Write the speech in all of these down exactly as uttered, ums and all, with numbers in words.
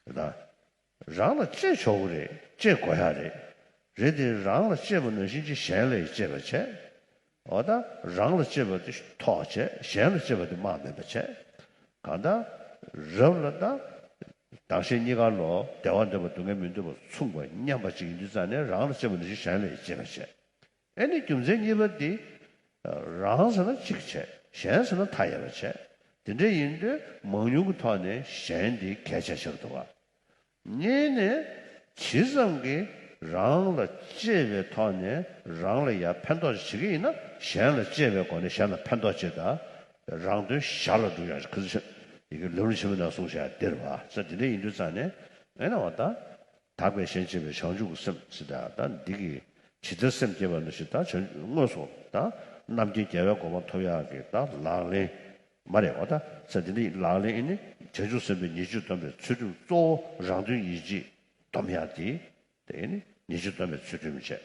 ད་རང་ལ་གཅེས་ཆོག་གི་རེད། གཅེས་དགོས་ཡ་རེད། རེད་དེ་རང་ལ་གཅེས་པ་ནང་བཞིན་གྱི་གཞན་ལ་ཡང་གཅེས་པ་བྱས། འོ་ད་རང་ལ་གཅེས་པ་དེ་ཐོག་བྱས། གཞན་ལ་གཅེས་པ་དེ་དམག་མིན་པ་བྱས། གང་ལྟར་རབ་ལ་ད་བདག་གཞན་གཉིས་ཀ་ལོ་བདེ་བ་འདོད་པ་སྡུག་བསྔལ་མི་འདོད་པ་མཚུངས་པ་མཉམ་པ་ཅིག་ཡིན་དུས་ཙང་ནས་རང་ལ་གཅེས་པ་ནང་བཞིན་གཞན་ལ་ཡང་གཅེས་པ་བྱས། ཨེ་ནི་རྒྱུ་མཚན་གཉིས་པ་འདི། རང་ཟེར་ན་གཅིག་བྱས། གཞན་ཟེར་ན་མཐའ་ཡས་པ་བྱས། དེ་འདྲ་ཡིན་དུས་མང་ཉུང་གི་ཐོག་ནས་གཞན་འདི་གལ་ཆེ་ཆགས་འདུག་བ། གཉིས་ནས་ཇི་ཙམ་གྱིས་རང་ལ་གཅེས་པའི་ཐོག་ནས་རང་ལ་ཡང་ཕན་ཐོགས་ཅིག་བྱེད་ཀྱི་ཡིན་ན་གཞན་ལ་གཅེས་པའི་སྒོ་ནས་གཞན་ལ་ཕན་ཐོགས་ཅིག་དང་། རང་དོན་གཞན་ལ་སྒྲུབ་ཡག་ཅིག་ཁུ་ཚུར་ཡི་གེ་ལམ་རིམ་ཆེན་མོའི་ནང་གསུངས་བཞག་འདིར་བ་ས་དེ་འདྲ་ཡིན་དུས་ཙང་ནས་ཨེ་ན་བ་ད། དག་པའི་གཞན་གཅེས་པའི་བྱང་ཆུབ་ཀྱི་སེམས་ཟེར་ད་ད་འདི་གི་ཇི་ལྟར་སེམས་བསྐྱེད་པ་ནང་བཞིན་ད་བྱང་དངོས་སུ་ད་རྣམ་མཁྱེན་རྒྱལ་བའི་གོ་འཕང་ཐོབ་ཡག་གི་ད་ལག་ལེན་མ་རེད་བ། ད་ཚེ་འདི་ནི་ལག་ལེན་ཨེ་ནི་བྱང་ཆུབ་སེམས་དཔའི་ཉེར་སྤྱོད་སྡོམ་པའི་ཚུལ་ཁྲིམས་གཙོ་བོ་རང་དོན་ཡིད་བྱེད་སྡོམ་ཡག་དེ་དེ་ཨེ་ནི་ཉེར་སྤྱོད་སྡོམ་པའི་ཚུལ་ཁྲིམས་བྱས།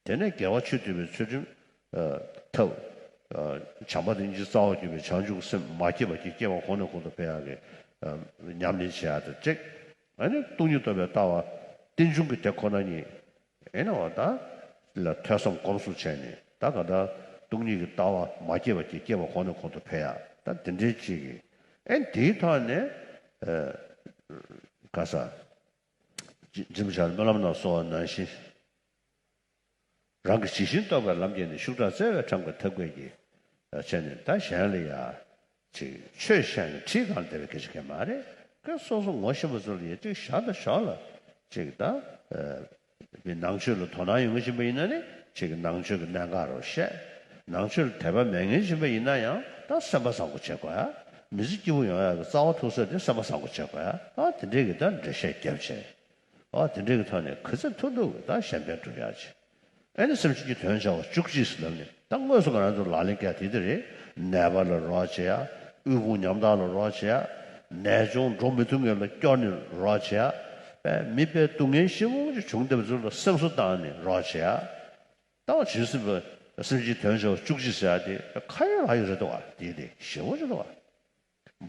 དེ་ནས་དགེ་བ་ཆོས་སྡུད་པའི་ཚུལ་ཁྲིམས་ཨ་ཐབས་ཨ་བྱམས་པ་དང་སྙིང་རྗེ་རྩ་བ་བརྒྱུད་པའི་བྱང་ཆུབ་ཀྱི་སེམས་མ་སྐྱེས་པ་སྐྱེ། སྐྱེས་པ་གོང་ནས་གོང་དུ་འཕེལ་ཡག་གི་ཨ་ཉམས་ལེན་བྱེད་ཡག་དང་གཅིག་ཨ་ནི་སྟོང་ཉིད་རྟོགས་པའི་ལྟ་བ་རྟེན་འབྱུང་གི་དེ་ཁོ་ན་ཉིད་ཨེ་ན་བ་ད་ལ་ཐོས་བསམ་སྒོམ་གསུམ་བྱས་ནས་ད་ག་ད་སྟོང་ཉིད་ཀྱི་ལྟ་བ་མ་སྐྱེས་པ་སྐྱེ། སྐྱེས་པ་གོང་ནས་གོང་དུ་འཕེལ་ཡག་ད་དེ་འདྲའི་གཅིག་གི་ཨེ་དེའི་ཐོག་ནས་ཨ་ག་ས་ཇི་ཇི་མ་ཆར་སྨོན་ལམ་ནང་གསུངས་པ་ནང་བཞིན། རང་གི་ཇི་བཞིན་རྟོགས་པའི་ལམ་བརྒྱུད་ནས་ཤུགས་དྲག་བརྩེ་བས་ཕྲང་བའི་ཐབས་མཁས་ཀྱིས། བྱས་ནས་ད་གཞན་ལ་ཡ། ཅིག་ཆོས་བཤད་ནས་ཁྲིད་གང་བདེ་བའི་སྐད་ཆ་གང་མ་རེད། ཁོས་སོ་སོ་ངོ་ཤེས་པ་ཚོ་ལ་ཡ་ཅིག་ཞར་དང་ཞོར་ལ་ཅིག་ད། མི་ནང་ཆོས་ལ་དོ་སྣང་ཡོད་མཁན་ཞིག་ཡིན་པ་ཡིན་ན་ནི་ཅིག་ནང་ཆོས་ཀྱི་གནད་འགག་རོ་བཤད། ནང་ཆོས་ལ་དད་པ་མེད་མཁན་ཞིག་ཡིན་པ་ཡིན་ན་ཡང་ད་སེམས་པ་བཟང་པོ་བྱེད་དགོས་ཡ། མི་ཚེ་སྐྱིད་པོ་ཡོང་ཡ་གི་རྩ་བ་ཐུག་ས་དེ་སེམས་པ་བཟང་པོ་བྱེད་དགོས་ཡ། ཨ་དེ་འདྲའི་གི་ད་འགྲེལ་བཤད་རྒྱབ་བྱས། ཨོ་དེ་འདྲའི་གི་ཐོག་ནས་ག་ཚོད་ཐུབ་ཐུབ་ད་གཞན་ཕན་སྒྲུབ་ཡག་ཅིག་ཨེ་ནི་སེམས་ཅན་གྱི་དོན་བྱ་བ་བཅུ་གཅིག་ཟེར་ལབ་ནས་ད་དངོས་སུ་ང་རང་ཚོ་ལག་ལེན་བཀལ་དེ་དེ་རེད། ནད་པ་ལ་རོགས་བྱེད་ཡག་དབུལ་ཕོངས་ཉམ་ཐག་ལ་རོགས་བྱེད་ཡག་ནད་གཅོང་འགྲོ་མི་ཐུབ་མཁན་ལ་སྐྱོར་ནས་རོགས་བྱེད་ཡག་པས་མི་དཔེ་སྡུག་བསྔལ་ཞེ་པོ་ཅིག་བྱུང་བསྡད་པ་ཚོ་ལ་སེམས་གསོ་བཏང་ནས་རོགས་བྱེད་ཡག་ད་བ་བྱིན་སྲིད་པ་སེམས་ཅན་དོན་བྱ་བ་བཅུ་གཅིག་ཟེར་ཡག་དེ་ཁ་ཡོད་ལག་ཡོད་རེད་དོ་བ། དེ་དེ་ཞེ་པོ་ཅིག་འདུག་བ།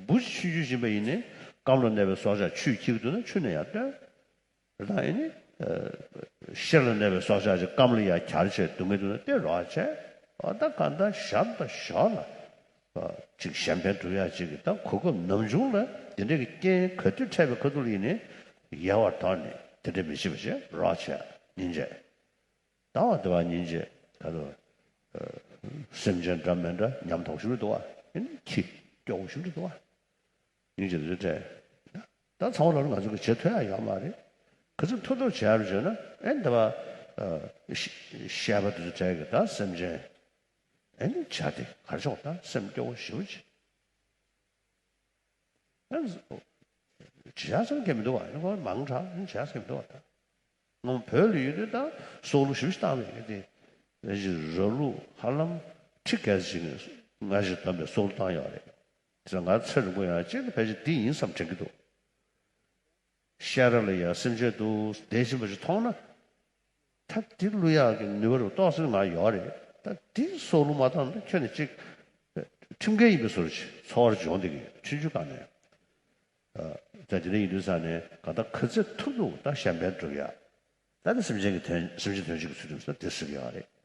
འབུ་ཅིག་ཆུ་འཇུ་བཞིན་པ་ཡིན་ནའི་སྐམ་ལ་གནས་པའི་སྲོག་ཆགས་ཆུས་འཁྱེར་གྱི་འདུག་ན་ཆུ་ནས་ཡར་བཏོན། རེད་ད་ཡིན་ནི། ཨ་གཤེར་ལ་གནས་པའི་སྲོག་ཆགས་ཅིག་སྐམ་ལ་ཡར་གྱར་བྱས་སྡུག་བསྔལ་འདུག་ན་དེ་རོགས་བྱས། ཨ་ད་གང་ལྟར་ཞར་དང་ཞོར་ལ་ཨ་ཅིག་གཞན་ཕན་སྒྲུབ་ཡག་ཅིག་གི་ད་གོ་སྐབས་ནམ་བྱུང་ལ་དེ་འདྲའི་གི་རྐྱེན་ག་དུས་འཕྲད་པའི་ཁ་ཐུག་ལ་ཡིན་ནའི་ཡལ་བར་དོར་ནས་དེ་འདྲ་མི་བྱེད་པ་བྱས་རོགས་བྱས་སྙིང་རྗེ། ད་བ་དེ་བ་སྙིང་རྗེ་ག་ཚོད། སེམས་ཅན་འདྲ་མི་འདྲ་ཉམ་ཐག་ཞིག་རེད་འདུག་བ། ཨེ་ནི་ཁྱི་སྐྱོ་བོ་ཞིག་རེད་འདུག་བ། སྙིང་རྗེ་རེད་དྲན། ད་ཚང་མ་ལ་ང་ཚོ་གི་བྱེད་ཐུབ་ཡག་ཡོད་མ་རེད། ག་ཚོད་ཐུབ་ཐུབ་བྱེད་ཡག་བྱས་ན་ཨེ་ནི་དེ་བ། ཤ་བཤད་པ་དེ་ཚོ་དྲན་གི་ད་སེམས་ཅན། ཨེ་ནི་བྱ་དེ་གར་ཆོག་ད་སེམས་སྐྱོ་བོ་ཞེ་པོ་ཅིག་ཨ་ནི་བྱེད་ཡག་ཟེར་མཁན་མི་འདུག་བ། ཨ་ནི་ཁོ་མང་དྲགས་ཨ་ནི་བྱེད་ཡག་ཟེར་མཁན་མི་འདུག་བ་ད། ང་བོད་ལ་ཡོད་དུས་ད་སྲོག་བླུ་ཞེ་པོ་ཞིག་བཏང་བས་ངས་དེ། ཕལ་ཆེར་རབ་ལུགས་ཧ་ལམ་ཁྲི་བརྒྱད་ཅིག་ནས་སྔ་ཕྱིར་བསྡོམས་པའི་སྲོག་བླུ་བཏང་ཡོད་རེད། དེ་ང་ཚེ་རིང་པོ་ཡོང་ཡག་གཅིག་ནི་ཕལ་ཆེར་འདི་ཡིན་བསམ་དྲན་གྱི་འདུག་ཤ་ར་ལ་ཡ་སེམས་ཅན་དུ་བསྡད་ཕྱིན་པ་ཞིག་མཐོང་ན། ད་འདི་བླུ་ཡག་གི་ནུས་པ་རུ་ཏོག་ཙམ་ང་ཡོད་རེད། ད་འདི་སྲོག་བླུ་མ་བཏང་ན་ཁྱོན་ནས་ཅིག་ཁྲིམས་འགལ་ཡིན་པའི་བཟོ་འདྲ་ཅིག་ཚོར་བ་ཅིག་ཡོང་བསྡད་ཀྱི་ཡོད། ཆུང་ཆུང་སྒང་ནས། ད་དེ་འདྲ་ཡིན་དུས་ཙང་ནས་གང་ལྟར་ག་ཚོད་ཐུབ་ཐུབ་ད་གཞན་ཕན་སྒྲུབ་ཡག་ད་ནི་སེམས་ཅན་གྱི་དོན་སེམས་ཅན་དོན་བྱེད་ཀྱི་ཚུལ་ཁྲིམས་ཟེར་དེ་ཟེར་གྱི་ཡོད་རེད།